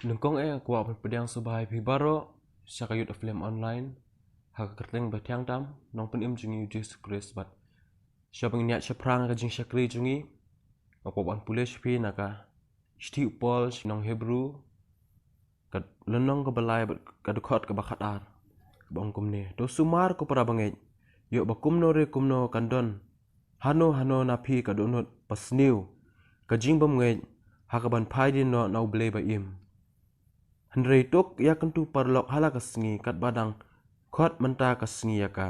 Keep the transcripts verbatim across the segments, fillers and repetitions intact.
Nyngkong eh nga kwah ban pdiang sngewbha ïa phi baroh sha ka Youth Aflame Online ha ka kyrteng ba thiang tam Nongpynim jong ngi u Jisu Khrist bad sha ba ngin ïaid shaphrang ka jingshakri jong ngi. Nga kwah ban pule sha phi na ka shithi u Paul sha ki nong Hebru, ka lynnong kaba lai bad ka dkhot kaba khatar, kaba ong kumne: To sumar ko para bangeit, ïoh ba kumno re kumno kan don hano hano na phi ka dohnud basniew, ka jingbymngeit, ha kaban phai dien noh na U Blei ba im. Hynrei to ïakyntu paralok ha la ka sngi katba dang khot mynta ka sngi ïa ka,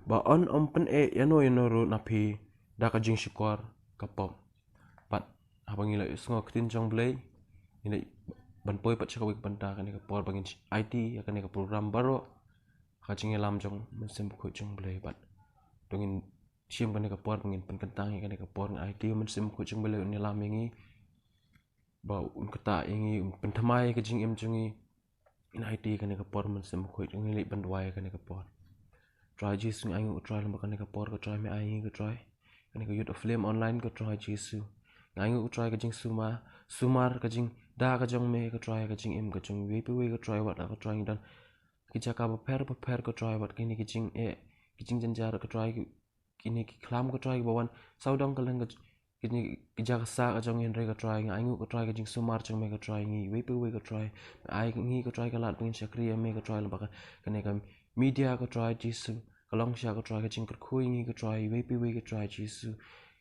ba yn ym pyneh ïano ïano ruh na phi da ka jingshukor ka pop. Bad haba ngi la ïohsngew ka ktien jong U Blei, ngi la ban poi pat sha kawei ka bynta kane ka por ba ngin aiti ïa kane ka program baroh ha ka jingïalam jong u Mynsiem Bakhuid jong U Blei. Bad to ngin shim kane ka por ba ngin pynkyntang ïa kane ka por, ngin aiti, u Mynsiem Bakhuid jong U Blei un ïalam ïa ngi, ba un ktah ïa ngi, un pynthymmai ïa ka jingim jong ngi. Ngin aiti kane ka por, Mynsiem Bakhuid, ngin leit ban duwai kane ka por. Trai Jisu, nga ainguh ko Trai lem bad kane ka por ko Trai me ai ngi ko Trai, kane ka Youth Aflame Online ko Trai Jisu. Nga ainguh ko Trai ka jingsumar, sumar ka jingda ka jong me ko Trai, ka jingim ka jong iwei pa iwei ko Trai, wat la ko Trai ngi don ki jaka bapher bapher ko Trai, wat kine ki jingeh, ki jingjynjar ko Trai, ki kine ki khlam ko Trai kiba wan sawdong kylleng ka, kine ki jaka sah ka jong ngi, hynrei ko Trai nga ainguh ko Trai ka jingsumar jong me ko Trai, ngi iwei pa iwei ko Trai. Ai ngi ko Trai ka lad ba ngin shakri ïa me ko Trai lem bad kane ka media ko Trai Jisu, ka long sha ko Trai ka jingkyrkhu ïa ngi ko Trai, iwei pa iwei ko Trai Jisu.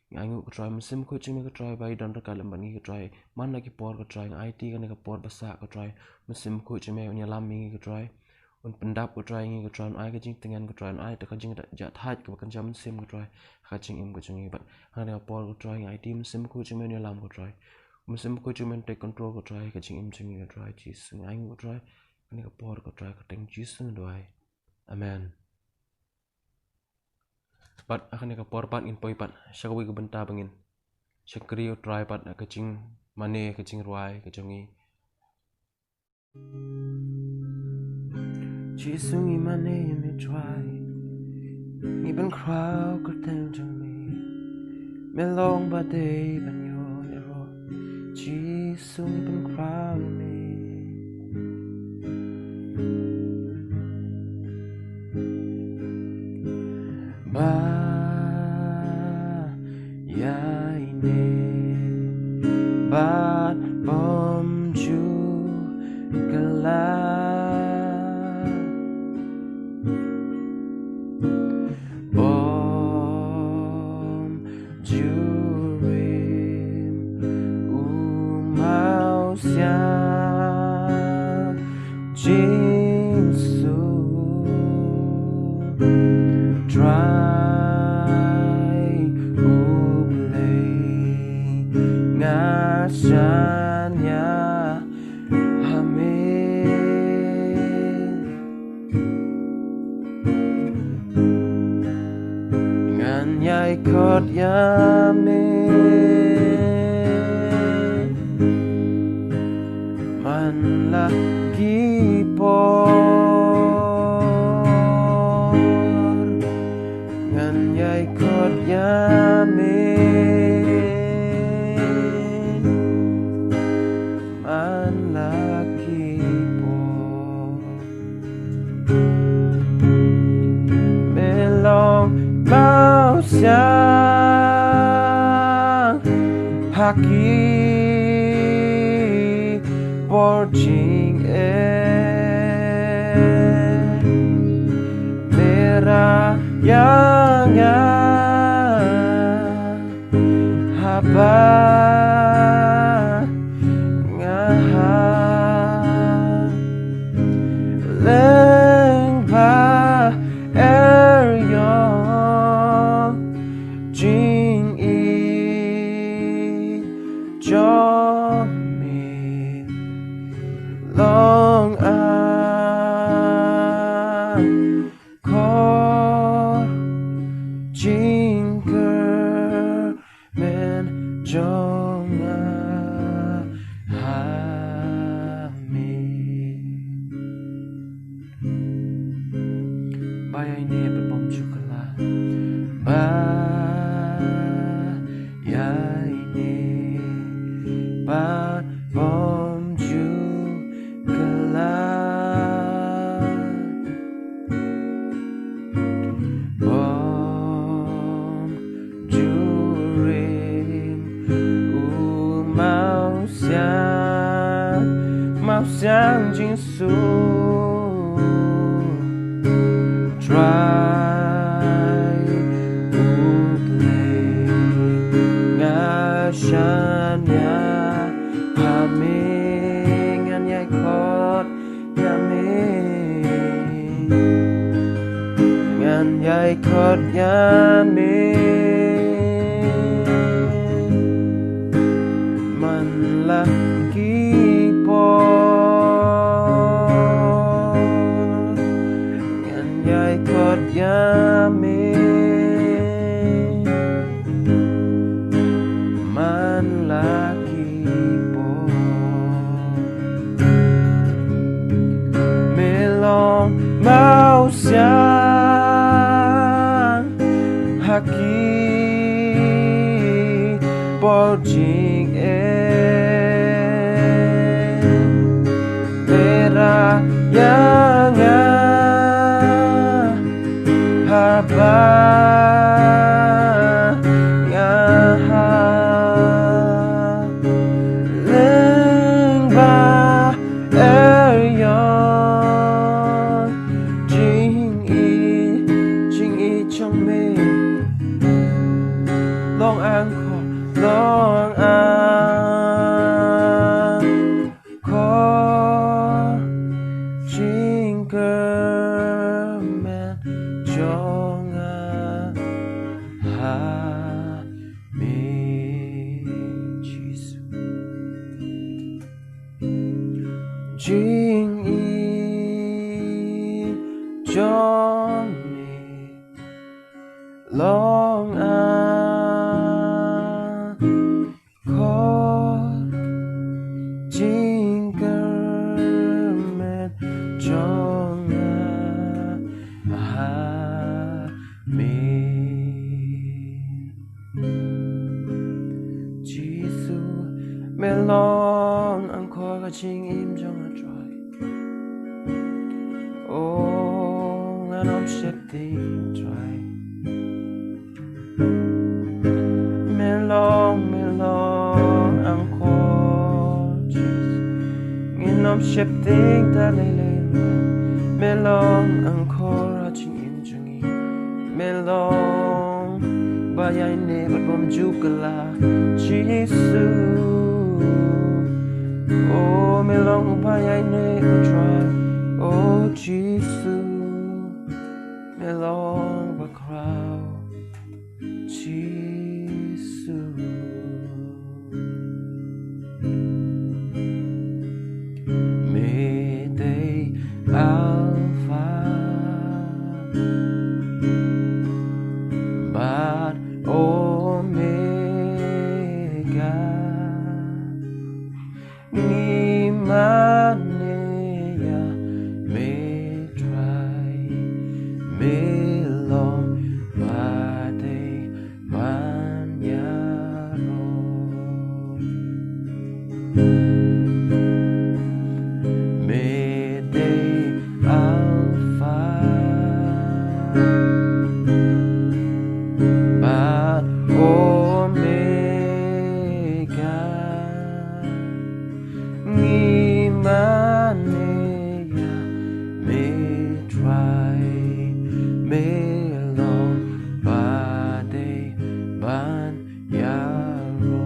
Nga ainguh ko Trai, Mynsiem Bakhuid jong me ko Trai ba i don ryngkat lem bad ngi ko Trai man la ki por ko Trai, nga aiti kane ka por ba sah ko Trai, Mynsiem Bakhuid jong me un ïalam ïa ngi ko Trai, un pyndap ko Trai ïa ngi ko Trai, un ai ka jingtngen ko Trai, un ai ka jingjahthait kaba kynja mynsiem ko Trai ha ka jingim ka jong ngi. Bad ha kane ka por ko Trai nga aiti, Mynsiem Bakhuid jong me un ïalam ko Trai, Mynsiem Bakhuid jong me un take control ko Trai ha ka jingim jong ngi ko Trai Jisu. Nga ainguh ko Trai kane ka por ko Trai, ha ka kyrteng Jisu nga duwai. Amen. Bad ha kane ka por pat ngin poi pat sha kawei ka bynta ba ngin shakri ïa u Trai pat ha ka jingmane, ka jingrwai ka jong ngi. Jisu ngi mane ïa me Trai, ngi pynkhraw kyrteng jong me, me long ba dei ban ïoh ïaroh. Jisu ngi pynkhraw ïa me. Ba ïaineh bad bym ju kylla, bym ju rim u mawsiang jingsuk. Trai U Blei, nga shaniah ha me. Ngan ïai khot ïa me man la ki por. Ngan ïai khot ïa me man la ki por. Me long mawsiang ha ki por jingeh. Me rah ïa nga haba nga ha lyngba eriong jingïeit jong me. Long akor jingkyrmen jong nga ha me. Ba ïaineh bad bym ju kylla, ba ïaineh bad bym ju Trai U Blei, nga shaniah ha me, ngan ïai khot ïa me, ngan ïai khot ïa me man la ki por, ngan ïai khot ïa me man la ki por. Me long mawsiang ha ki por jingeh. Me rah ïa nga haba nga ha lyngba Ïa jingïeit, jingïeit jong me. Long angkor, long angkor jingkyrmen jong nga ha me, Jisu. Jingïeit jong me long angkor jingkyrmen jong nga ha me. Jisu, me long angkor ka jingim jong nga, Trai. Oh, ngan ym sheptieng, Trai. Me long, me long angkor, Jisu. Ngin ym sheptieng ta lei lei ruh. Me long angkor ha jingim jong ngi. Me long ba ïaineh bad bym ju kylla, Jisu. Oh, me long ba ïaineh, oh Trai, oh Jisu. Me long ba khraw, Jisu. Me dei Alpha bad Omega. Ngi mane ïa me, Trai, me long ba dei ban ïaroh. Me dei Alpha bad Omega. Ngi mane ïa me, Trai, me long ba dei ban ïaroh.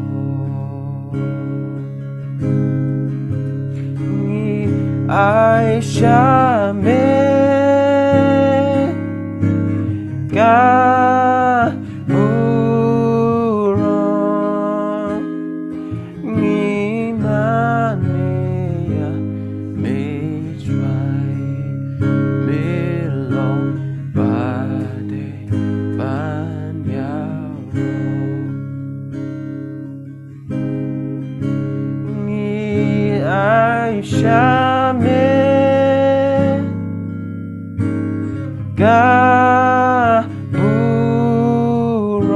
Ngi ai sha me ka burom. Ngi mane ïa me, Trai, me long ba dei ban ïaroh. Ngi ai sha me ka burom.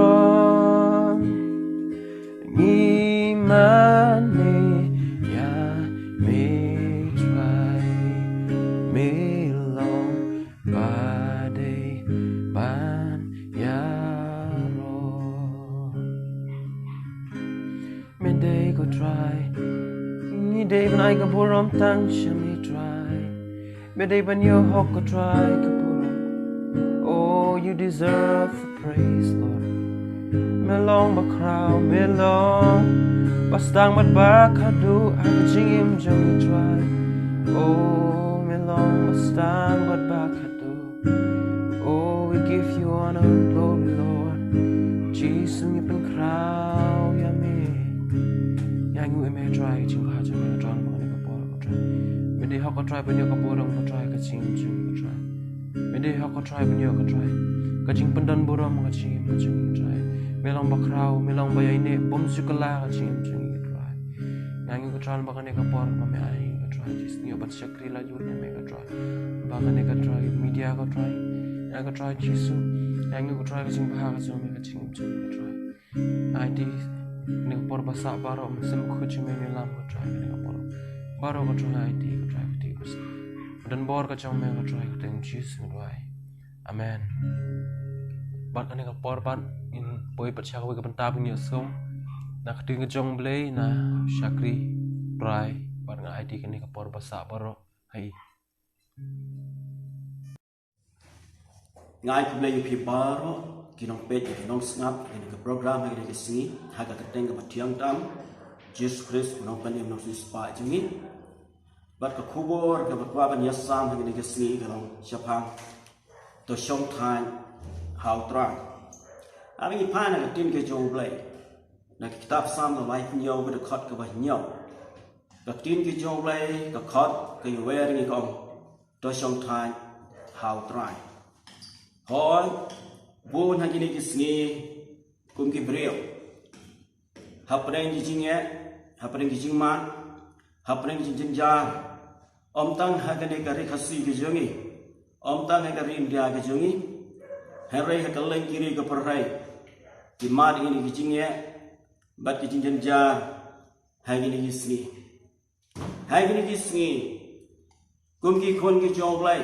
Ngi mane ïa me, Trai, me long ba dei ban ïaroh. Me dei ko Trai, ngi dei ban ai ka burom tang sha me, Trai. Me dei ban ïoh hok ko Trai ka burom. Oh, you deserve the praise, Lord. Me long ba khraw, me long ba sdang bad ba khatduh ha ka jingim jong ngi Trai. Oh, me long ba sdang bad ba khatduh. Oh, we give you honor and glory, Lord. Jisu ngi pynkhraw ïa me. Ïa ngi ïa me Trai, jingbha jong me Trai, ba kane ka por ko Trai. Me dei hok ko Trai ban ïoh ka burom ko Trai, ka jingim jong ngi ko Trai. Me dei hok ko Trai ban ïoh ko Trai. Ka jingpyndon burom ka jingim jong ngi ko Trai. Me long ba khraw, me long ba ïaineh, bym ju kylla ka jingim jong ngi ko Trai. Ïa ngi ko Trai ba kane ka por ba me ai ko Trai. Jisu ngi ban shakri la jur ïa me ko Trai. Ba kane ko Trai media ko Trai. Ïa ko Trai Jisu. Ïa ngi ko Trai ka jingbha ka jong me ka jingim jong ngi ko Trai. Ai ti kane ka por ba sah baroh, mynsiem bakhuid jong me ïalam ko Trai kane ka por. Baroh ko Trai ai ti ko Trai ko ti ko. Don bor ka jong me ko Trai ko, teng Jisu ngi duwai. Amen. Bad kane ka por bad ngin poi pat sha kawei ka bynta ba ngin ïohsngew na ka ktien ka jong U Blei na shakri Trai bad nga ai ti kane ka por ba sah baroh. Hai. Nga ai khublei ïa phi baroh ki nongpeit, ki nongsngap ïa kane ka program ha kane ka sngi ha ka kyrteng kaba thiang tam Jisu Khrist, u nongpynim nongsiewspah jong ngi. Bad ka khubor kaba kwah ban ïasam ha kane ka sngi ka long shaphang to shong thait ha U Trai. Haba ngi phai na ka ktien ka jong U Blei na ka kitab Salm kaba laiphew hynñiew ka dkhot kaba hynñiew. Ka ktien ka jong U Blei ka khot ka ïawer ïa ngi ka ong, to shong thait ha U Trai. Hooid, bun ha kine ki sngi kum ki briew, hapdeng ki jingeh, hapdeng ki jingmad, hapdeng ki jingjynjar, ym tang ha kane ka ri Khasi ka jong ngi, ym tang ha ka ri India ka jong ngi, hynrei ha kylleng ki ri ka pyrthei ki mad ïa kine ki jingeh bad ki jingjynjar ha kine ki sngi. Ha kine ki sngi, kum ki khun ki jong U Blei,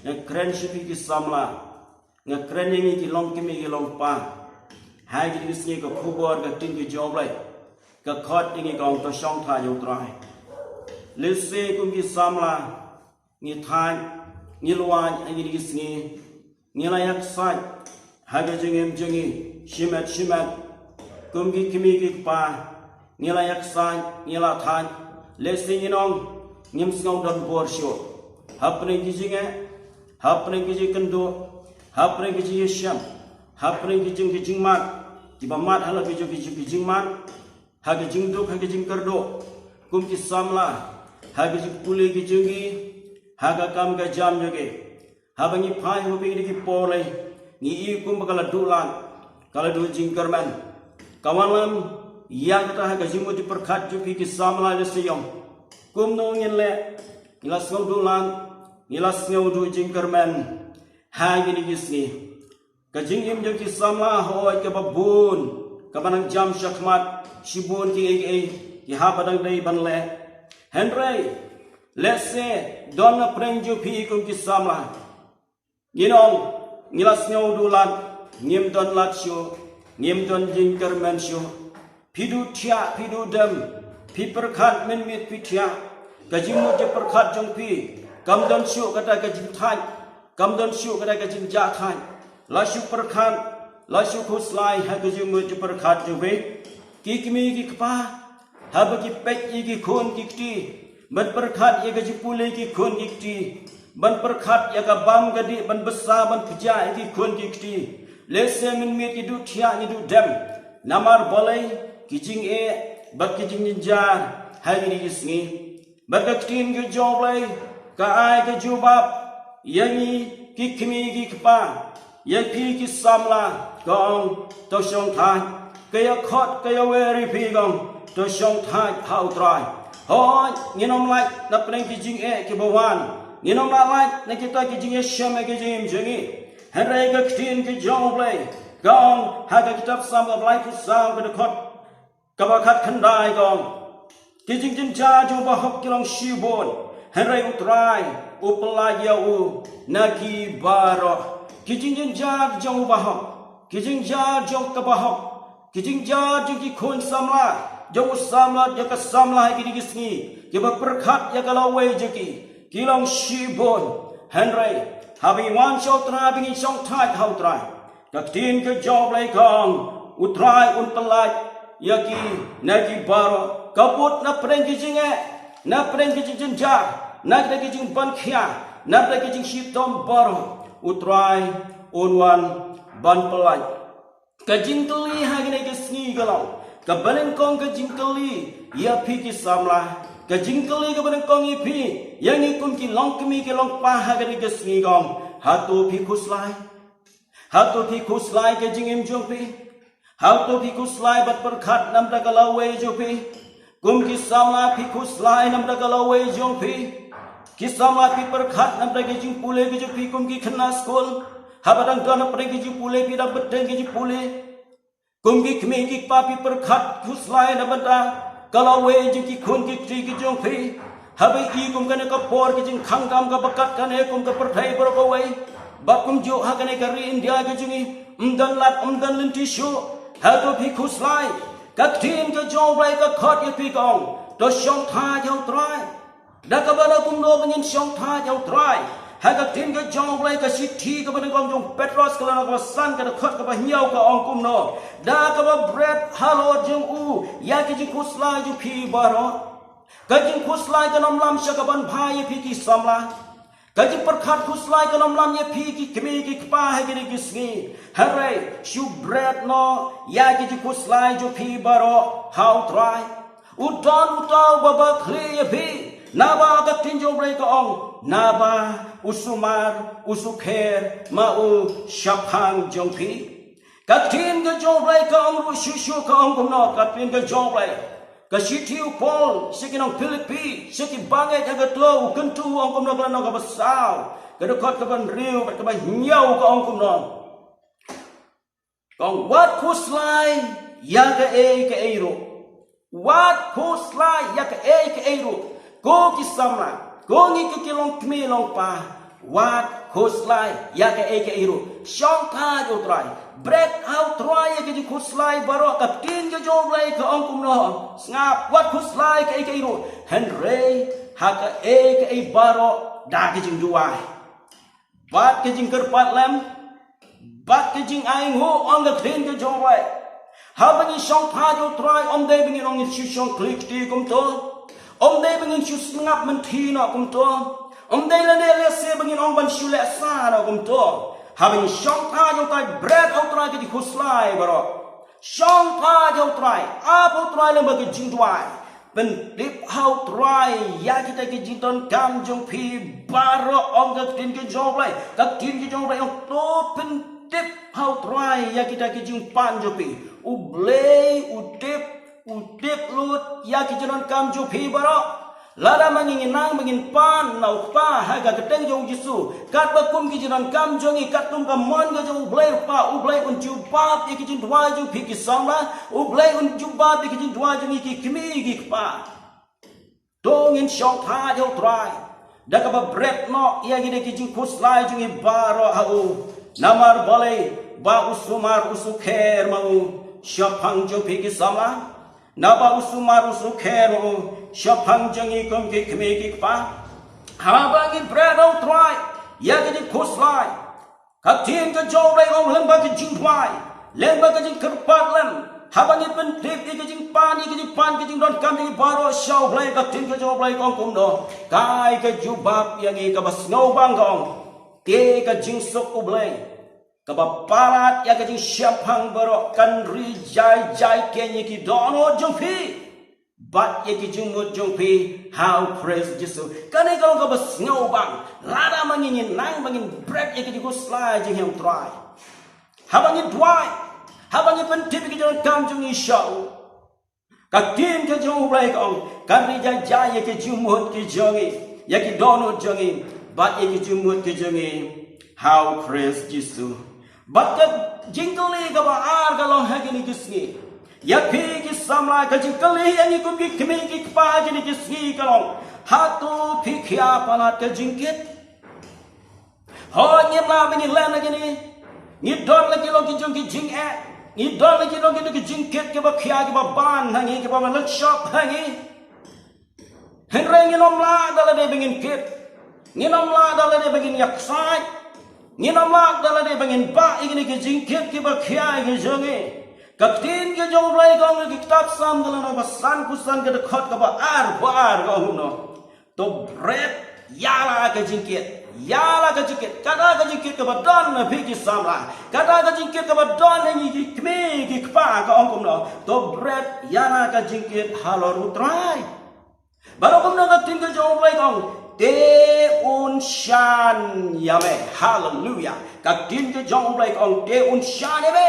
nga kren sha phi ki samla, nga kren ïa ngi ki longkmie ki longkpa. Ha kine ki sngi ka khubor ka ktien ka jong U Blei ka khot ïa ngi ka ong, to shong thait ha U Trai. Lehse kum ki samla ngi thait, ngi lwait ha kine ki sngi, ngi la ïaksaid ha ka jingim jong ngi shimet shimet. Kum ki kmie ki kpa ngi la ïaksaid, ngi la thait, lehse ngin ong ngim sngew don bor shuh. Hapdeng ki jingeh, hapdeng ki jingkynduh, hapdeng ki jingïashem, hapdeng ki jing, ki jingmad, kiba mad ha la ki jong ki jing, ki jingmad, ha ki jingduk, ha ki jingkyrduh, kum ki samla, ha ki jingpule ki jong ngi, ha ka kam ka jam jong ngi. Haba ngi phai ha phi kine ki por lei, ngi i kumba ka la duh lad, ka la duh jingkyrmen. Ka wanlam ïa kata ha ka jingmut jingpyrkhat jong phi ki samla, lehse ïong, kumno ngin leh, ngi la sngew duh lad, ngi la sngew duh jingkyrmen ha kine ki sngi. Ka jingim jong ki samla hooid kaba bun, kaba nang jam shakhmat, shibun kiei kiei ki hap ba dang dei ban leh. Hynrei lehse don na pdeng jong phi kum ki samla, ngin ong ngi la sngew duh lad, ngim don lad shuh, ngim don jingkyrmen shuh. Phi duh thiah, phi duh dem, phi pyrkhat mynmiet phi thiah. Ka jingmut jingpyrkhat jong phi kam don shuh kata ka jingthait, kam don shuh kata ka jingjahthait. La shu pyrkhat, la shu khuslai ha ka jingmut jingpyrkhat jong phi. Ki kmie ki kpa, haba ki peit ïa ki khun ki kti, ban pyrkhat ïa ka jingpule ki khun ki kti, ban pyrkhat ïa ka bam ka dih, ban bsa ban pjah ïa ki khun ki kti, lehse mynmiet ki duh thiah, ki duh dem. Namar balei? Ki jingeh bad ki jingjynjar ha kine ki sngi. Bad ka ktien ka jong U Blei ka ai ka jubab ïa ngi ki kmie ki kpa, ïa phi ki samla, ka ong, to shong thait. Ka ïakhot, ka ïawer ïa phi, ka ong, to shong thait ha U Trai. Hooid, ngin ym lait na pdeng ki jingeh kiba wan, ngin ym lah lait na kita ki jingïashem ha ka jingim jong ngi. Hynrei ka ktien ka jong U Blei ka ong ha ka kitab Salm kaba laiphew saw ka dkhot kaba khatkhyndai, ka ong, ki jingjynjar jong u bahok ki long shibun, hynrei U Trai u pyllait ïa u na ki baroh. Ki jingjynjar jong u bahok, ki jingjynjar jong ka bahok, ki jingjynjar jong ki khun samla, jong u samla, jong ka samla ha kine ki sngi, kiba pyrkhat ïa ka lawei jong ki, ki long shibun. Hynrei haba ngi wan sha U Trai, ba ngi shong thait ha U Trai, ka ktien ka jong U Blei ka ong, U Trai un pyllait ïa ki na ki baroh, ka bud na pdeng ki jingeh, na pdeng ki jingjynjar, na pdeng ki jingbankhia, na pdeng ki jingshitom baroh, U Trai un wan ban pyllait. Ka jingkylli ha kine ki sngi ka long, kaba nyngkong ka jingkylli ïa phi ki samla, ka jingkylli kaba nyngkong ïa phi, ïa ngi kum ki longkmie ki longkpa ha kine ki sngi ka long, hato phi khuslai? Hato phi khuslai ka jingim jong phi? Hato phi khuslai ban pyrkhat namar ka lawei jong phi? Kum ki samla phi khuslai namar ka lawei jong phi? Ki samla phi pyrkhat namar ka jingpule ka jong phi kum ki khynnah skul, haba dang don hapdeng ka jingpule phi dang bteng ka jingpule? Kum ki kmie ki kpa phi pyrkhat khuslai namar ka lawei jong ki khun ki kti ki jong phi, haba i kum kane ka por ka jingkhang kam kaba kat kane kum ka pyrthei baroh kawei, bad kumjuh ha kane ka ri India ka jong ngi, ym don lad ym don lynti shuh? Hato phi khuslai? Ka ktien ka jong U Blei ka khot ïa phi ka ong, to shong thait ha U Trai. Da kaba na kumno ba ngin shong thait ha U Trai? Ha ka ktien ka jong U Blei, ka shithi kaba nyngkong jong Petros ka lynnong kaba san ka dkhot kaba hynñiew ka ong kumno, da kaba bret halor jong u ïa ki jingkhuslai jong phi baroh. Ka jingkhuslai kan ym lam sha kaban bha ïa phi ki samla. Ka jingpyrkhat khuslai kan ym lam ïa phi ki kmie ki kpa ha kine ki sngi. Hynrei shu bret noh ïa ki jingkhuslai jong phi baroh ha U Trai. U don uta uba bakhlieh ïa phi, naba ka ktien jong U Blei ka ong, naba u sumar u sukher ma u shaphang jong phi. Ka ktien ka jong U Blei ka ong ruh shuh shuh ka ong kumno, ka ktien ka jong U Blei. Ka shithi u Paul sha ki nong Philippi, sha ki bangeit ha ka tlo, u kyntu u ong kumno, ka lynnong kaba saw, ka dkhot kaba hynriew bad kaba hynñiew ka ong kumno. Ka ong, wat khuslai ïa kaei kaei ruh. Wat khuslai ïa kaei kaei ruh. Ko ki samla, ko ngi ki, ki longkmie longkpa, wat khuslai ïa kaei kaei ruh. Shong thait ha U Trai. Bret ha U Trai ïa ki jingkhuslai baroh, ka ktien ka jong U Blei ka ong kumno. Sngap, wat khuslai kaei kaei ruh. Hynrei ha kaei kaei baroh da ka jingduwai bad ka jingkyrpad lem bad ka jingainguh, ong ka ktien ka jong U Blei. Haba ngi shong thait ha U Trai, ym dei ba ngin ong ngin shu shong khlieh kti kumto. Ym dei ba ngin shu sngap mynthi noh kumto. Ym dei lane lehse ba ngin ong ban shu lehsa noh kumto. Haba ngi shong thait ha U Trai, bret ha U Trai ki jingkhuslai baroh. Shong thait ha U Trai, ap ha U Trai lem bad ka jingduwai. Pyntip ha U Trai ïa kita ki jingdonkam jong phi baroh, ong ka ktien ka jong U Blei. Ka ktien ka jong U Blei ong, to pyntip ha U Trai ïa kita ki jingpan jong phi. U Blei u tip, u tip lut ïa ki jingdonkam jong phi baroh. Lada ma ngi nang ba ngin pan na U Kpa ha ka kyrteng jong U Jisu, katba kum ki jingdonkam jong ngi, katkum ka mon ka jong U Blei U Kpa, U Blei un jubab ïa ki jingduwai jong phi ki samla, U Blei un jubab ïa ki jingduwai jong ngi ki kmie ki kpa. To ngin shong thait ha U Trai da kaba bret noh ïa kine ki jingkhuslai jong ngi baroh ha u. Namar balei? Ba u sumar u sukher ma u shaphang jong phi ki samla. Naba u sumar u sukher u shaphang jong ngi kum ki kmie ki kpa. Haba ngi bret ha U Trai ïa ki jingkhuslai, ka ktien ka jong U Blei ka ong, lyngba ka jingduwai, lyngba ka jingkyrpad lem, haba ngi pyntip ïa ka jingpan, ïa ka jingpan, ka jingdonkam jong ngi baroh sha U Blei, ka ktien ka jong U Blei ka ong kumno, ka ai ka jubab ïa ngi kaba sngewbang, ka ong, te ka jingsuk U Blei kaba palat ïa ka jingshemphang baroh kan ri jai jai keiñ ïa ki dohnud jong phi bad ïa ki jingmut jong phi ha U Khrist Jisu. Kane ka long kaba sngewbang. Lada ma ngi ngin nang ba ngin bret ïa ki jingkhuslai jong ngi ha U Trai, haba ngi duwai, haba ngi pyntip ïa ki jingdonkam jong ngi sha u, ka ktien ka jong U Blei ka ong, kan ri jai jai ïa ki jingmut ki jong ngi, ïa ki dohnud jong ngi bad ïa ki jingmut ki jong ngi ha U Khrist Jisu. Bad ka jingkylli kaba ar ka long ha kine ki sngi, ïa phi ki samla, ka jingkylli ïa ngi kum ki kmie ki kpa ha kine ki sngi ka long, hato phi khia palat ka jingkit? Hooid, ngim lah ba ngi len ha kine. Ngi don la ki long ki jong ki jingeh. Ngi don la ki long ki jong ki jingkit kiba khia, kiba ban ha ngi, kiba ban lynshop ha ngi. Hynrei ngin ym lah da lade ba ngin kit. Ngin ym lah da lade ba ngin ïaksaid. Ngin ym lah da lade ba ngin bah ïa kine ki jingkit kiba khia ïa ki jong ngi. Ka ktien ka jong U Blei ka ong ha ki kitab Salm ka lynnong ba san, ka san, ka dkhot kaba arphew ar ka ong kumno: To bret ïa la ka jingkit, ïa la ka jingkit, kata ka jingkit kaba don ha phi ki samla, kata ka jingkit kaba don ha ngi ki kmie ki kpa, ka ong kumno: To bret ïa la ka jingkit halor U Trai. Bad kumno ka ktien ka jong U Blei ka ong: Te un shan ïa me. Haleluya. Ka ktien ka jong U Blei ka ong: Te un shan ïa me.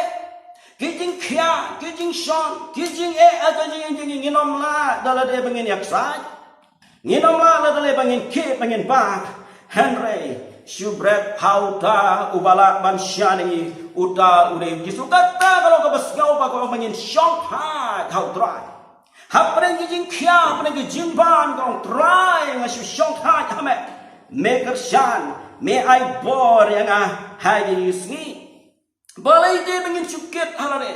Ki jingkhia, ki jingshon, ki jingeh, ka jingeh, ngin ym lah da lade ba ngin ïaksaid. Ngin ym lah da lade ba ngin kit, ba ngin bah. Hynrei shu bret ha uta uba lah ban shan ïa ngi, uta u dei U Jisu. Kata ka long kaba sngewbha, ka long ba ngin shongthait ha U Trai. Hapdeng ki jingkhia, hapdeng ki jingban, ka ong: Trai, nga shu shongthait ha me. Me kyrshan, me ai bor ïa nga ha ïing ïa sngi. Balei te ba ngin shu kit ha lade?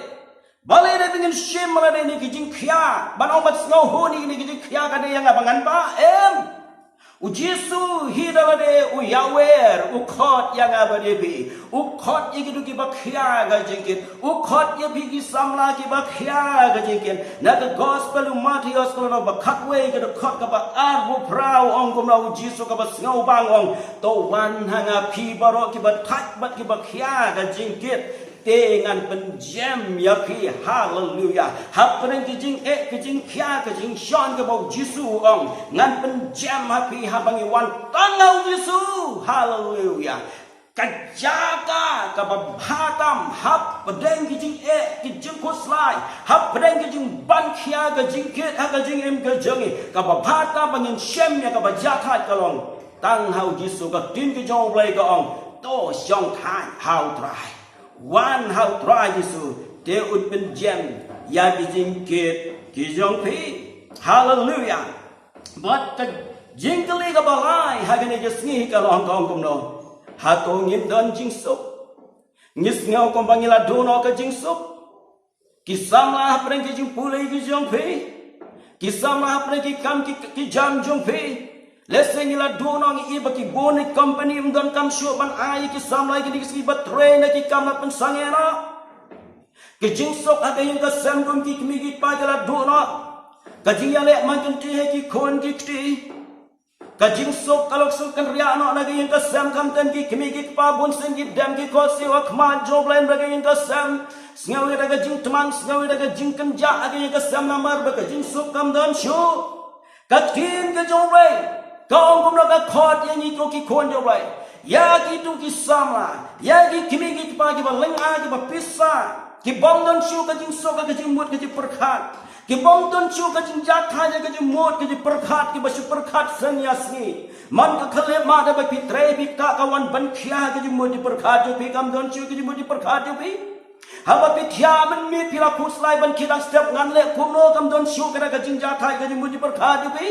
Balei te ba ngin shim ha lade ne ki jingkhia? Ban ong ban sngewhun ïa kine ki jingkhia ka dei ïa nga ba ngan bah? Em. U Jisu hi da lade u ïawer, u khot ïa nga bad ïa phi. U khot ïa kito kiba khia ka jingkit. U khot ïa phi ki samla kiba khia ka jingkit. Na ka gospel u Mathaios ka lynnong ba khatwei, ka dkhot kaba arphew phra, u ong kumno U Jisu, kaba sngewbha, u ong: To wan ha nga phi baroh kiba thait bad kiba khia ka jingkit, te ngan pynjem ïa phi. Haleluya. Hapdeng ki jingeh, ki jingkhia, ki jingshon, kaba U Jisu u ong ngan pynjem ha phi haba ngi wan tang ha U Jisu. Haleluya. Ka jaka kaba bha tam hapdeng ki jingeh, ki jingkhuslai, hapdeng ki jingban khia ka jingkit ha ka jingim ka jong ngi, kaba bha tam ba ngin shem ïa kaba jahthait ka long tang ha U Jisu. Ka ktien ka jong U Blei ka ong: To shongthait ha U Trai. Wan ha U Trai Jisu, te un pynjem ïa ki jingkit ki jong phi. Haleluya. Bad ka jingkylli kaba lai ha kane ka sngi ka long, ka ong kumno: Hato ngim don jingsuk? Ngi sngew kumba ngi la duh noh ka jingsuk. Ki samla hapdeng ki jingpule ki jong phi, ki samla hapdeng ki kam ki, ki jam jong phi. Lehse ngi la duh noh, ngi i ba ki bun ki company ym don kam shuh ban ai ki samla ïa kine ki sngi ba trei na ki kam la pynsangeh noh. Ki jingsuk ha ka ïing ka sem kum ki kmie ki kpa ki la duh noh. Ka jingïaleh man kynti ha ki khun ki kti. Ka jingsuk ka la suk kynriah noh na ka ïing ka sem, khamtam ki kmie ki kpa bunsien ki dem ki khohsiew ha khmat jong U Blei na ka ïing ka sem. Sngew ïa ka jingtmang, sngew ïa ka jingkynjah ha ka ïing ka sem namar ba ka jingsuk kam don shuh. Ka ktien ka jong U Blei ka ong kumno, ka khot ïa ngi ko ki khun jong U Blei, ïa kito ki samla, ïa ki kmie ki kpa kiba lynga, kiba pisa, ki bym don shuh ka jingsuk, ka jingmut, ka jingpyrkhat. Ki bym don shuh ka jingjahthait, ka jingmut, ka jingpyrkhat, kiba shu pyrkhat sngi ïa sngi. Man ka khyllipmat ba phi trei phi ktah, ka wan ban khia ka jingmut jingpyrkhat jong phi, kam don shuh ka jingmut jingpyrkhat jong phi. Haba phi thiah mynmiet phi la khuslai ban khie dang step, ngan leh kumno, kam don shuh ka jingjahthait, ka jingmut jingpyrkhat jong phi.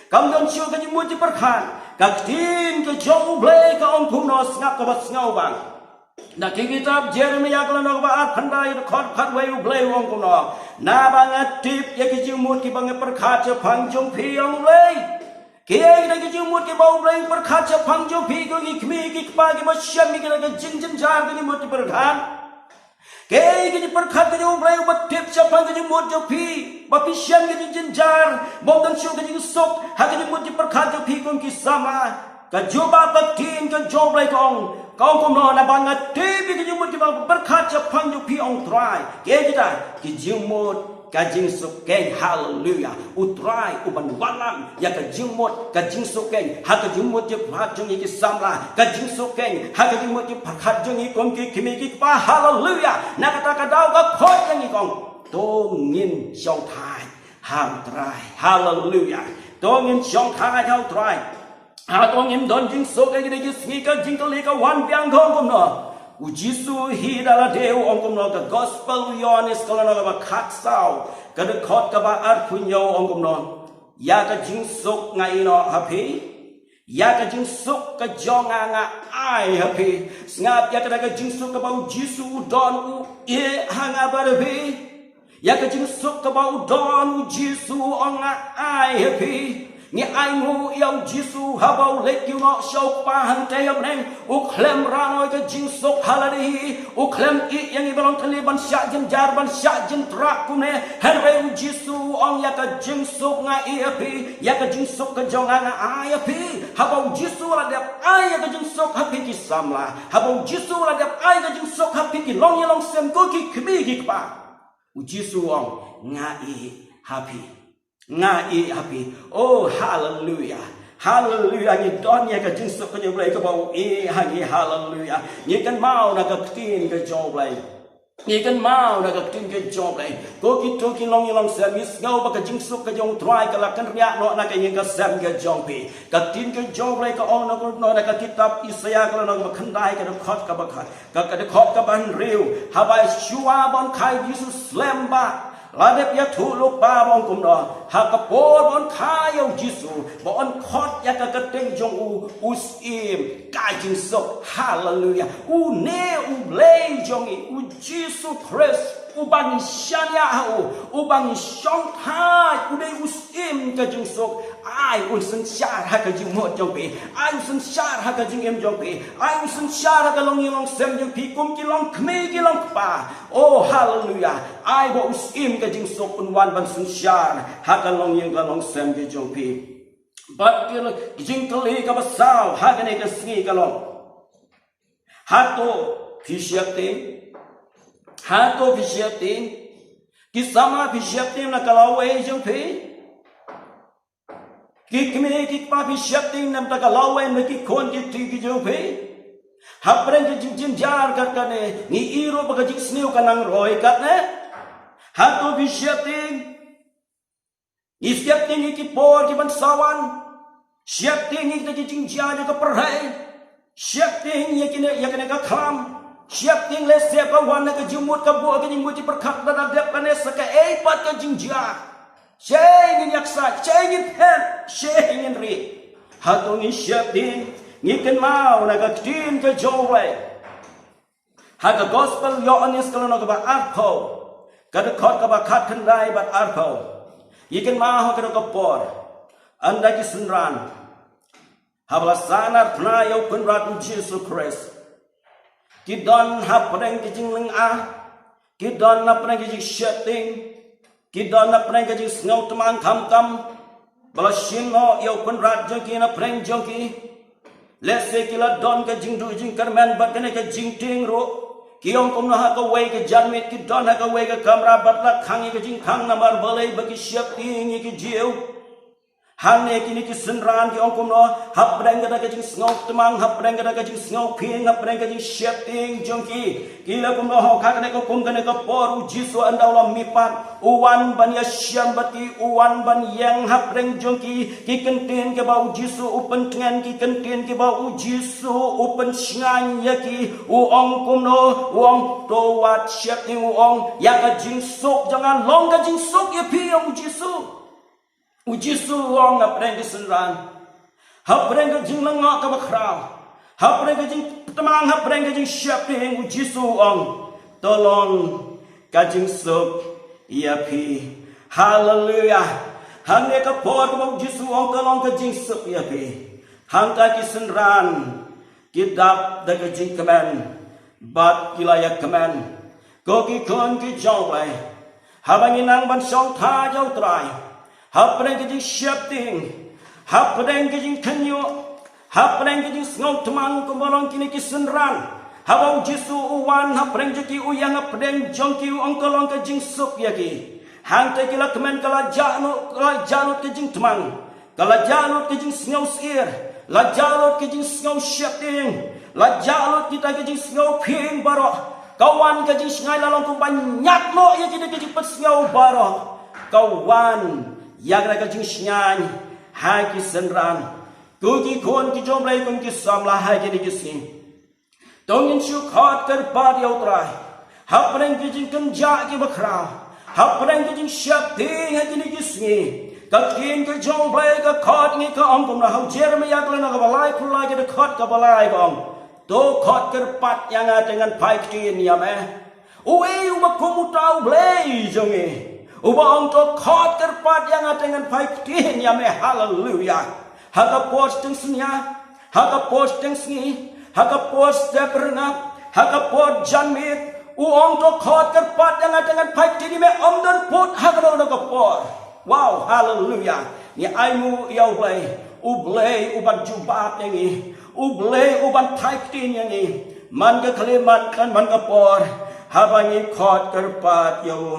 Kam don shuh ka jingmut jingpyrkhat. Ka ktien ka jong U Blei ka ong kumno, sngap kaba sngewbha. Na ki kitab Jeremiah ka lynnong ba arphew khyndai, dkhot khatwei, U Blei u ong kumno: Naba nga tip ïa ki jingmut kiba nga pyrkhat shaphang jong phi, ong U Blei. Kiei kita ki jingmut kiba U Blei u pyrkhat shaphang jong phi ko ki kmie ki kpa kiba shem ïa kita ki jingjynjar, ki jingmut jingpyrkhat? Kiei ki jingpyrkhat ka jong U Blei uba tip shaphang ki jingmut jong phi, ba phi shem ki jingjynjar, bym don shuh ki jingsuk ha ki jingmut jingpyrkhat jong phi kum ki samla? Ka jubab ka ktien ka jong U Blei ka ong, ka ong kumno: Naba nga tip ïa ki jingmut kiba nga pyrkhat shaphang jong phi, ong Trai. Kiei kita? Ki jingmut ka jingsuk keiñ. Haleluya. U Trai u ban wallam ïa ka jingmut ka jingsuk keiñ ha ka jingmut jingpyrkhat jong ngi ki samla, ka jingsuk keiñ ha ka jingmut jingpyrkhat jong ngi kum ki kmie ki kpa. Haleluya. Na kata ka daw ka khot ïa ngi, ka ong: To ngin shongthait ha U Trai. Haleluya. To ngin shongthait ha U Trai. Hato ngim don jingsuk ha kine ki sngi? Ka jingkylli ka wan biang, ka ong kumno? U Jisu hi da lade u ong kumno? Ka gospel u Ïoannis ka lynnong kaba khatsaw, ka dkhot kaba arphew hynñiew, u ong kumno: Ïa ka jingsuk nga ïehnoh ha phi, ïa ka jingsuk ka jong nga nga ai ha phi. Sngap, ïa kata ka jingsuk kaba U Jisu u don u ïeh ha nga bad ha phi. Ïa ka jingsuk kaba u don U Jisu u ong nga ai ha phi. Ngi ai nguh ïa u Jisu haba u leit kiew noh sha u Kpa hangta ha bneng, u khlem rah noh ïa ka jingsuk ha lade hi, u khlem ïeh ïa ngi ba long tylli ban shah jynjar, ban shah jyntrah kumne. Hynrei u Jisu u ong ïa ka jingsuk nga ïeh ïa phi, ïa ka jingsuk ka jong nga nga ai ïa phi. Haba u Jisu u la dep ai ïa ka jingsuk ha phi ki samla, haba u Jisu u la dep ai ïa ka jingsuk ha phi ki longïing longsem, ko ki kmie ki kpa, u Jisu u ong nga ïeh ha phi. Nga ïeh ha phi. Oh, haleluya. Haleluya. Ngi don ïa ka jingsuk ka jong u Blei kaba u ïeh ha ngi. Haleluya. Ngi kynmaw na ka ktien ka jong u Blei. Ngi kynmaw na ka ktien ka jong u Blei. Ko kito ki longïing longsem, ngi sngew ba ka jingsuk ka jong u Trai ka la kynriah noh na ka ïing ka sem ka jong phi. Ka ktien ka jong u Blei ka ong na ka, na ka kitab Isaïah ka lynnong kaba khyndai, ka dkhot kaba khat, ka, ka dkhot kaba hynriew. Haba shuwa ban kha ïa u Jisu slem bha, la dep ïathuh lypa ba ong kumno, ha ka por ban kha ïa u Jisu, ba yn khot ïa ka kyrteng jong u, u Syiem ka jingsuk. Haleluya. Une u Blei jong ngi, u Jisu Khrist, uba ngi shaniah ha u, uba ngi shongthait, u dei u Syiem ka jingsuk. Ai un synshar ha ka jingmut jong phi, ai un synshar ha ka jingim jong phi, ai un synshar ha ka longïing longsem jong phi, kum ki longkmie ki longkpa. Oh, haleluya. Ai ba u Syiem ka jingsuk un wan ban synshar ha ka longïing ka longsem ka jong phi. Bad ki, ki jingkylli kaba saw ha kane ka sngi ka long, hato phi sheptieng? Hato phi sheptieng? Ki samla phi sheptieng na ka lawei jong phi? Ki kmie ki kpa phi sheptieng na ka lawei na ki khun ki kti ki jong phi? Hapdeng ki jingjynjar kat kane, ngi ïohi ruh ba ka jingsniew ka nang roi katne. Hato phi sheptieng? Ngi sheptieng ïa ki por kiban sa wan. Sheptieng ïa kita ki jingjia jong ka pyrthei. Sheptieng ïa kine, ïa kane ka khlam. Sheptieng lehse ka wan na ka jingmut ka buh ka jingmut, ki pyrkhat ba la dep kane sa kaei pat ka jingjia. Shei ngin ïaksaid, shei ngin phet, shei ngin rieh. Hato ngi sheptieng? Ngi kynmaw na ka ktien ka jong u Blei. Ha ka Gospel Ïoannis ka lynnong kaba arphew, ka dkhot kaba khatkhyndai bad arphew. Ngi kynmaw ha kane ka por, ynda ki synran, haba la sahnarphna ïa u Kynrad u Jisu Khrist, ki don hapdeng ki jinglyngngoh, ki don hapdeng ki jingsheptieng, ki don hapdeng ka jingsngew tmang khamtam ba la shim noh ïa u Kynrad jong ki napdeng jong ki. Lehse ki la don ka jingduh jingkyrmen bad kane ka jingtieng ruh. Ki ong kumno ha kawei ka janmiet ki don ha kawei ka kamra bad la khang ïa ka jingkhang namar balei ba ki sheptieng ïa ki Jiw. Hangne kine ki synran ki ong kumno, hapdeng kata ka jingsngew tmang, hapdeng kata ka jingsngew phieng, hapdeng ka jingsheptieng jong ki, ki la kumno, ha kane ka kum kane ka por u Jisu ynda u la mihpat, u wan ban ïashem bad ki, u wan ban ïeng hapdeng jong ki. Ki kyntien kiba u Jisu u pyntngen, ki kyntien kiba u Jisu u pynshngaiñ ïa ki, u ong kumno, u ong to wat sheptieng, u ong ïa ka jingsuk jong nga long ka jingsuk ïa phi, ong u Jisu. U Jisu u ong hapdeng ki synran, hapdeng ka jinglyngngoh kaba khraw, hapdeng ka jingtmang, hapdeng ka jingsheptieng, u Jisu u ong to long ka jingsuk ïa phi. Haleluya. Hangne ka por kaba u Jisu u ong to long ka jingsuk ïa phi, hangta ki synran ki dap da ka jingkmen bad ki la ïakmen. Ko ki khun ki jong u Blei, haba ngi nang ban shongthait ïa u Trai hapdeng ka jingsheptieng, hapdeng ka jingthynñiuh, hapdeng ka jingsngew tmang kumba long kine ki synran, haba u Jisu u wan hapdeng jong ki, u ïeng hapdeng jong ki, u ong to long ka jingsuk ïa ki. Hangta ki la kmen, ka la jah lut, ka la jah lut ka jingtmang, ka la jah lut ka jingsngew syier, la jah lut ka jingsngew sheptieng, la jah lut kita ka jingsngew phieng baroh. Ka wan ka jingshngaiñ, la long kumba ñiad noh ïa kita ka jingpynsngew baroh. Ka wan ïa kata ka jingshngaiñ ha ki synran. Ko ki khun ki jong u Blei, kum ki samla ha kine ki sngi, to ngin shu khot kyrpad ïa u Trai hapdeng ki jingkynjah kiba khraw, hapdeng ki jingsheptieng ha kine ki sngi. Ka ktien ka jong u Blei ka khot ngi, ka ong kumno ha u Jeremaïah ka lynnong kaba laiphew lai, ka dkhot kaba lai, ka ong to khot kyrpad ïa nga te ngan phai ktien ïa me. Uei uba kum uta u Blei jong ngi? Uba ong to khot kyrpad ïa nga te ngan phai ktien ïa me. Haleluya. Ha ka por shiteng synñia, ha ka por shiteng sngi, ha ka por step rngap, ha ka por janmiet, u ong to khot kyrpad ïa nga te ngan phai ktien ïa me, ym don pud ha kano kano ka por. Wow, haleluya. Ngi ainguh ïa U Blei. U Blei uban jubab ïa ngi. U Blei uban phai ktien ïa ngi. Man ka khyllipmat khlem man ka por, haba ngi khot kyrpad ïa u.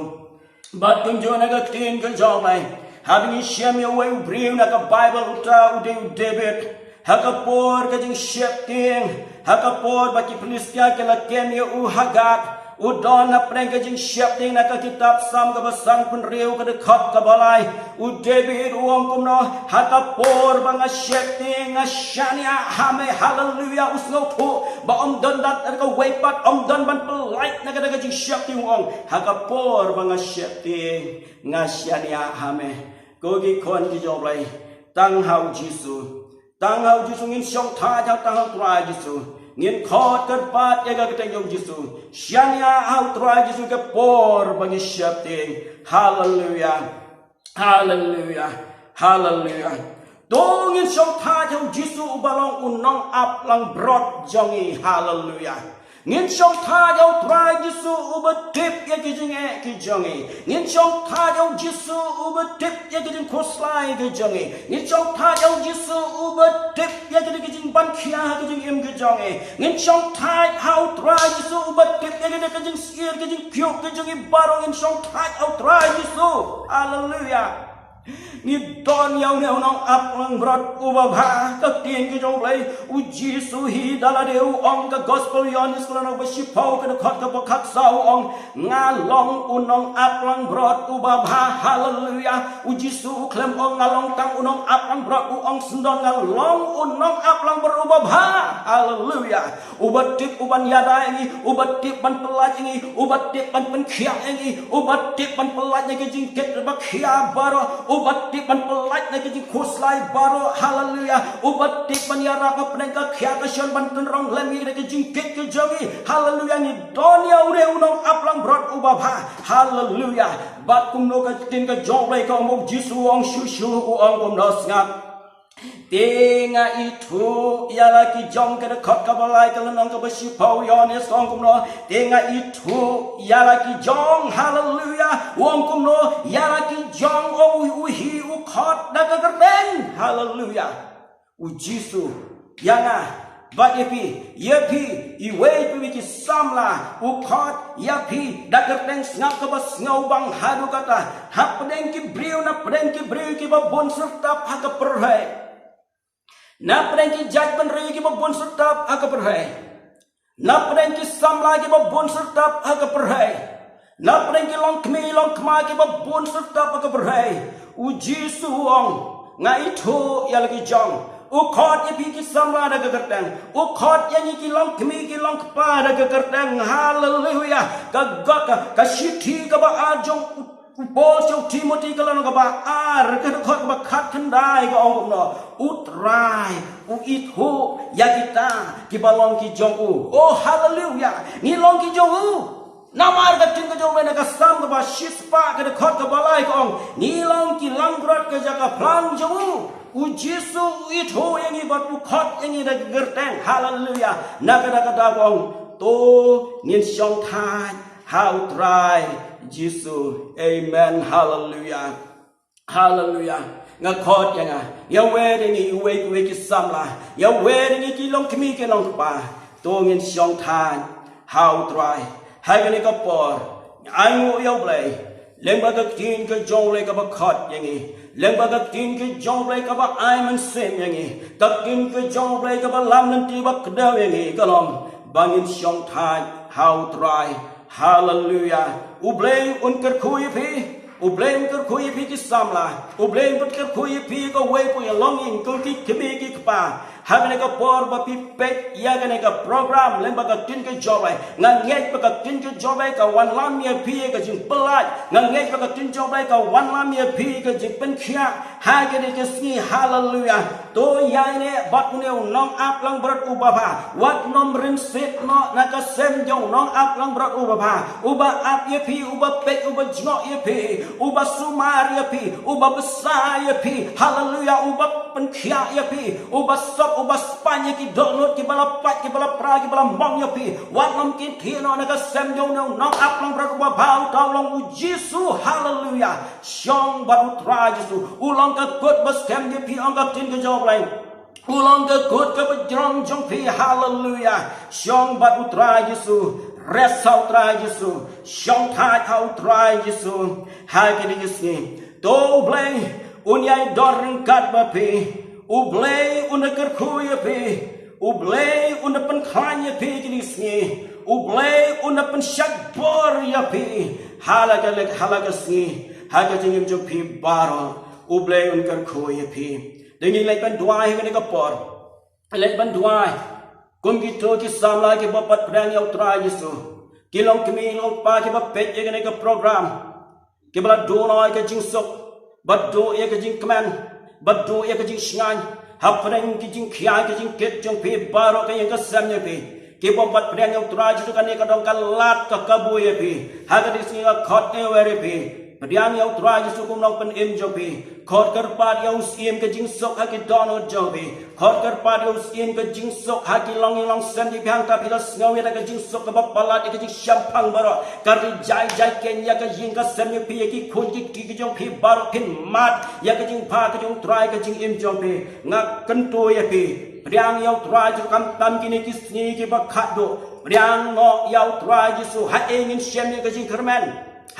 Bad kumjuh na ka ktien ka jong U Blei, haba ngi shem ïa uwei u briew na ka Baibl, uta u dei u David. Ha ka por ka jingsheptieng, ha ka por ba ki Philistia ki la kem ïa u ha Gath, u don hapdeng ka jingsheptieng. Na ka kitab Salm kaba sanphew hynriew, ka dkhot kaba lai, u David u ong kumno: Ha ka por ba nga sheptieng, nga shaniah ha me. Haleluya. U sngewthuh ba ym don da kawei pat, ym don ban pyllait na kata ka jingsheptieng, u ong: Ha ka por ba nga sheptieng, nga shaniah ha me. Ko ki khun ki jong U Blei, tang ha U Jisu, tang ha U Jisu ngin shongthait, tang ha U Trai Jisu ngin khot kyrpad ïa ka kyrteng jong U Jisu. Shaniah ha U Trai Jisu ka por ba ngi sheptieng. Haleluya. Haleluya. Haleluya. To ngin shongthait ha U Jisu uba long u nongap langbrot jong ngi. Haleluya. Ngin shongthait ha U Trai Jisu uba tip ïa ki jingeh ki jong ngi. Ngin shongthait ha U Jisu uba tip ïa ki jingkhuslai ki jong ngi. Ngin shongthait ha U Jisu uba tip ïa ki, ki jingpynkhia ha ki jingim ki jong ngi. Ngin shongthait ha U Trai Jisu uba tip ïa ki, ki jingsyier ki jingkyiuh ki jong ngi baroh. Ngin shongthait ha U Trai Jisu. Haleluya. Ngi don ïa une u nongap langbrot uba bha. Ka ktien ka jong U Blei, U Jisu hi da lade u ong, ka Gospel Ïoannis ka lynnong ba shiphew, ka dkhot kaba khatsaw, u ong: Nga long u nongap langbrot uba bha. Haleluya. U Jisu u khlem ong nga long tang u nongap langbrot, u ong sngewdon nga long u nongap langbrot uba bha. Haleluya. Uba tip, uban ïada ïa ngi, uba tip ban pyllait ïa ngi, uba tip ban pynkhiah ïa ngi, uba tip ban pyllait na ki jingkit ba khia baroh, uba tip ban pyllait na ki jingkhuslai baroh. Haleluya. Uba tip ban ïarap hapdeng ka khia ka shon ban pynrong lem ïa ki jingkit ki jong ngi. Haleluya. Ngi don ïa une u nongap langbrot uba bha. Haleluya. Bad kumno ka ktien ka jong U Blei ka ong, U Jisu u ong shuh shuh, u ong kumno, sngap. Te nga ithuh ïa la ki jong, ka dkhot kaba lai ka lynnong kaba shiphew Ïoannis ong kumno: Te nga ithuh ïa la ki jong. Haleluya. U ong kumno ïa la ki jong? U ong u, u hi u khot da ka kyrteng. Haleluya. U Jisu ïa nga bad ïa phi, ïa phi iwei pa iwei ki samla, u khot ïa phi da ka kyrteng. Sngap kaba sngewbang haduh katta, hapdeng ki briew, napdeng ki briew kiba bun syrtap ha ka pyrthei, napdeng ki jaitbynriew kiba bun syrtap ha ka pyrthei, napdeng ki samla kiba bun syrtap ha ka pyrthei, napdeng ki longkmie longkpa kiba bun syrtap ha ka pyrthei, U Jisu u ong, nga ithuh ïa la ki jong. U khot ïa phi ki samla da ka kyrteng. U khot ïa ngi ki longkmie ki longkpa da ka kyrteng. Haleluya. Ka, ka, ka, ka shithi kaba ar jong u, u Paul sha u Timothy ka lynnong kaba ar, ka dkhot kaba khatkhyndai ka ong kumno: U Trai u ithuh ïa kita kiba long ki jong u. Oh, haleluya. Ngi long ki jong u. Namar ka ktien ka jong U Blei na ka Salm kaba shispah ka dkhot kaba lai ka ong, ngi long ki langbrot ka jaka phlang jong u. U Jisu u ithuh ïa ngi bad u khot ïa ngi da ka kyrteng. Haleluya. Na kata ka daw ka ong, to ngin shongthait ha U Trai Jisu. Amen. Haleluya. Haleluya. Nga khot ïa nga, ïa wei ïa ngi, iwei iwei ki samla, ïa wei ïa ngi ki longkmie ki longkpa, to ngin shongthait ha U Trai. Ha kane ka por, ngi ainguh ïa U Blei lyngba ka ktien ka jong U Blei kaba khot ïa ngi, lyngba ka ktien ka jong U Blei kaba ai mynsiem ïa ngi, ka ktien ka jong U Blei kaba lam lynti ba kdew ïa ngi, ka long ba ngin shongthait ha U Trai. Haleluya. U Blei un kyrkhu ïa phi. U Blei un kyrkhu ïa phi ki samla. U Blei un kyrkhu ïa phi kawei pa ïa longïing, ko ki kmie ki kpa. Ha kane ka por ba phi peit ïa kane ka program lyngba ka ktien ka jong U Blei, nga ngeit ba ka ktien ka jong U Blei ka wanlam ïa phi ïa ka jingpyllait. Nga ngeit ba ka ktien jong U Blei ka wanlam ïa phi ïa ka jingpynkhiah ha kane ka sngi. Haleluya. To ïa ne bad une u nongap langbrot uba bha, wat nym rim sih noh na ka sem jong u nongap langbrot uba bha, uba ap ïa phi, uba peit, uba jngoh ïa phi, uba sumar ïa phi, uba bsa ïa phi. Haleluya. Uba pynkhiah ïa phi, uba sop, uba spah ïa ki dohnud kiba la pait, kiba la pra, kiba la mong ïa phi. Wat nym kynthih noh na ka sem jong une u nongap langbrot uba bha, uta u long U Jisu. Haleluya. Shong bad U Trai Jisu. U long ka kut ba skhem ïa phi, ong ka ktien ka jong U Blei. U long ka kut kaba jrong jong phi. Haleluya. Shong bad U Trai Jisu. Rest ha U Trai Jisu. Shong thait ha U Trai Jisu ha kine ki sngi. To U Blei un ïai don ryngkat bad phi. U Blei un da kyrkhu ïa phi. U Blei un da pynkhlaiñ ïa phi kine ki sngi. U Blei un da pynshait bor ïa phi ha la ka leh, ha la ka sngi, ha ka jingim jong phi baroh. U Blei un kyrkhu ïa phi. Te ngin leit ban duwai ha kane ka por. Leit ban duwai kum kito ki samla kiba pat pdiang ïa U Trai Jisu, ki long kmie long kpa kiba peit ïa kane ka program, kiba la duh noh ïa ka jingsuk, ba duh ïa ka jingkmen, ba duh ïa ka jingshngaiñ hapdeng ki jingkhia, ki jingkit jong phi baroh, ka ïing ka sem jong phi. Kiba pat pdiang ïa U Trai Jisu, kane ka dong ka lad ka kabu ïa phi. Ha kane ka sngi nga khot ïa phi, pdiang ïa U Trai Jisu kum u nongpynim jong phi. Khot kyrpad ïa U Syiem ka jingsuk ha ki dohnud jong phi. Khot kyrpad ïa U Syiem ka jingsuk ha ki longïing longsem jong phi, hangta phi la sngew ïa ka jingsuk kaba palat, ïa ka jingshemphang baroh. Ka ri jai jai keiñ ïa ka ïing ka sem jong phi, ïa ki khun ki kti ki jong phi baroh, phin mad ïa ka jingbha ka jong U Trai, ka jingim jong phi. Nga kyntu ïa phi, pdiang ïa U Trai Jisu, khamtam kine ki sngi kiba khatduh. Pdiang noh ïa U Trai Jisu. Haei ngin shem ïa ka jingkyrmen?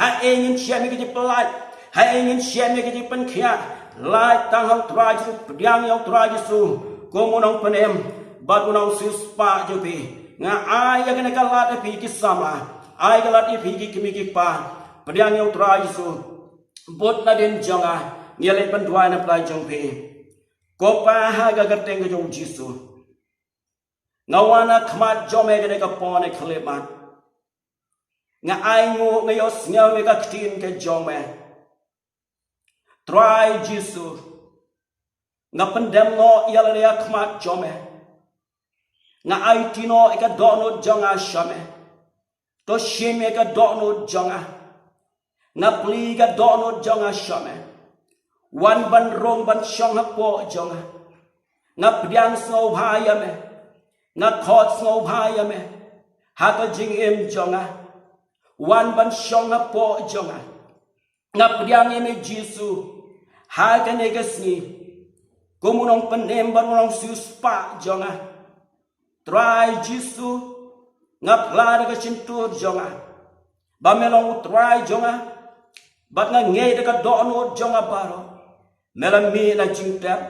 Haei ngin shem ïa ka jingpyllait? Haei ngin shem ïa ka jingpynkhiah? Lait tang ha U Trai Jisu, pdiang ïa U Trai Jisu kum u nongpynim bad u nongsiewspah jong phi. Nga ai ïa kane ka lad ïa phi ki samla, ai ka lad ïa phi ki kmie ki kpa. Pdiang ïa U Trai Jisu. Bud nadien jong nga, ngi leit ban duwai na pdeng jong phi. Ko Pa, ha ka kyrteng ka jong U Jisu, nga wan ha khmat jong me kane ka por ne khyllipmat. Nga ainguh, nga ïohsngew ïa ka ktien ka jong me. Trai Jisu, nga pyndem noh ïa lade ha khmat jong me. Nga aiti noh ïa ka dohnud jong nga sha me. To shim ïa ka dohnud jong nga. Nga plie ïa ka dohnud jong nga sha me. Wan ban rung ban shong hapoh jong nga. Nga pdiang sngewbha ïa me. Nga khot sngewbha ïa me ha ka jingim jong nga. Wan ban shong hapoh jong nga. Nga pdiang ïa me Jisu ha kane ka sngi kum u nongpynim bad u nongsiewspah jong nga. Trai Jisu, nga phla da ka shyntur jong nga ba me long U Trai jong nga, bad nga ngeit da ka dohnud jong nga baroh me la mih na jingtep.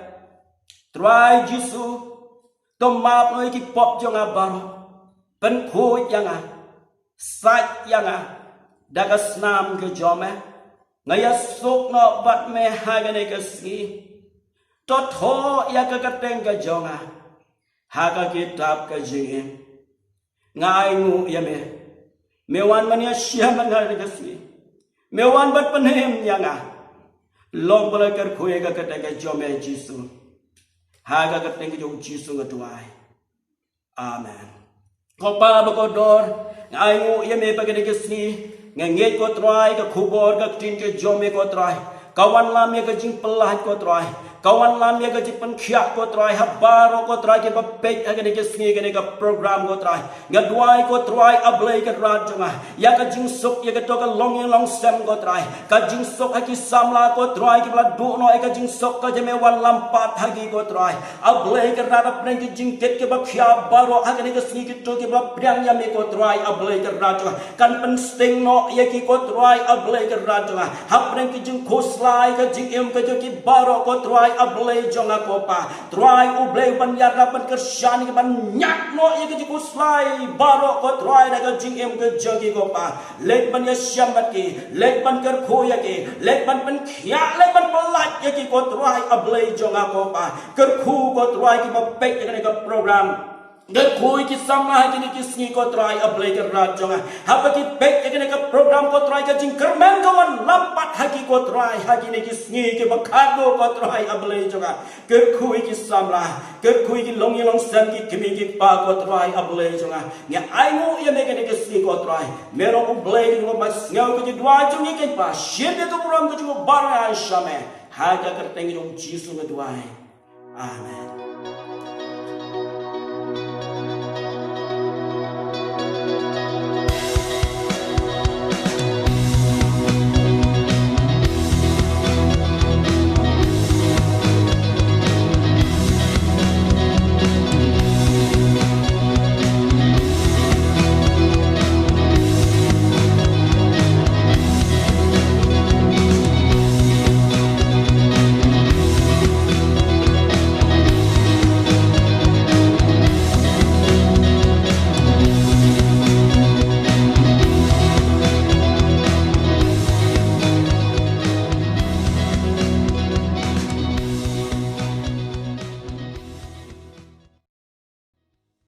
Trai Jisu, to map noh ïa ki pop jong nga baroh. Pynkhuid ïa nga, sait ïa nga da ka snam ka jong me. Nga ïasuk noh bad me ha kane ka sngi. To thoh ïa ka kyrteng ka jong nga ha ka kitab ka jingim. Nga ainguh ïa me. Me wan ban ïashem bad nga ha kane ka sngi. Me wan ban pynim ïa nga. Long ba la kyrkhu ïa ka kyrteng ka jong me Jisu. Ha ka kyrteng ka jong U Jisu nga duwai. Amen. Ko Pa bakordor, nga ainguh ïa me ha kane ka sngi. Nga ngeit ko Trai, ka khubor ka ktien ka jong me ko Trai, ka wanlam ïa ka jingpyllait ko Trai, ka wanlam ïa ka jingpynkhiah ko Trai ha baroh ko Trai kiba peit ha kane ka sngi, kane ka program ko Trai. Nga duwai ko Trai, A Blei Kynrad jong nga, ïa ka jingsuk ïa kato ka longïing longsem ko Trai, ka jingsuk ha ki samla ko Trai kiba la duh noh ïa ka jingsuk, ka jong me wanlam pat ha ki ko Trai. A Blei Kynrad, hapdeng ki jingkit kiba khia baroh ha kane ka sngi, kito kiba la pdiang ïa me ko Trai, A Blei Kynrad jong nga, kan pynsting noh ïa ki ko Trai, A Blei Kynrad jong nga, hapdeng ki jingkhuslai ka jingim ka jong ki baroh ko Trai. A Blei jong nga ko Pa. Trai U Blei ban ïarap ban kyrshan ïa ki ban ñiah noh ïa ki jingkhuslai baroh ko Trai da ka jingim ka jong ki ko Pa. Leit ban ïashem bad ki, leit ban kyrkhu ïa ki, leit ban pynkhiah, leit ban pyllait ïa ki ko Trai A Blei jong nga ko Pa. Kyrkhu ko Trai kiba peit ïa kane ka program. Kyrkhu ïa ki samla ha kine ki sngi ko Trai A Blei Kynrad jong nga. Haba ki peit ïa kane ka program ko Trai ka jingkyrmen ka wan lam pat ha ki ko Trai ha kine ki sngi kiba khatduh ko Trai A Blei jong nga. Kyrkhu ïa ki samla, kyrkhu ïa ki longïing longsem ki kmie ki kpa ko Trai A Blei jong nga. Nga ainguh ïa me kane ka sngi ko Trai. Me long U Blei kaba sngew ka jingduwai jong ngi ko Pa. Shim ïa ka burom ka jong u baroh sha me. Ha ka kyrteng jong U Jisu nga duwai. Amen.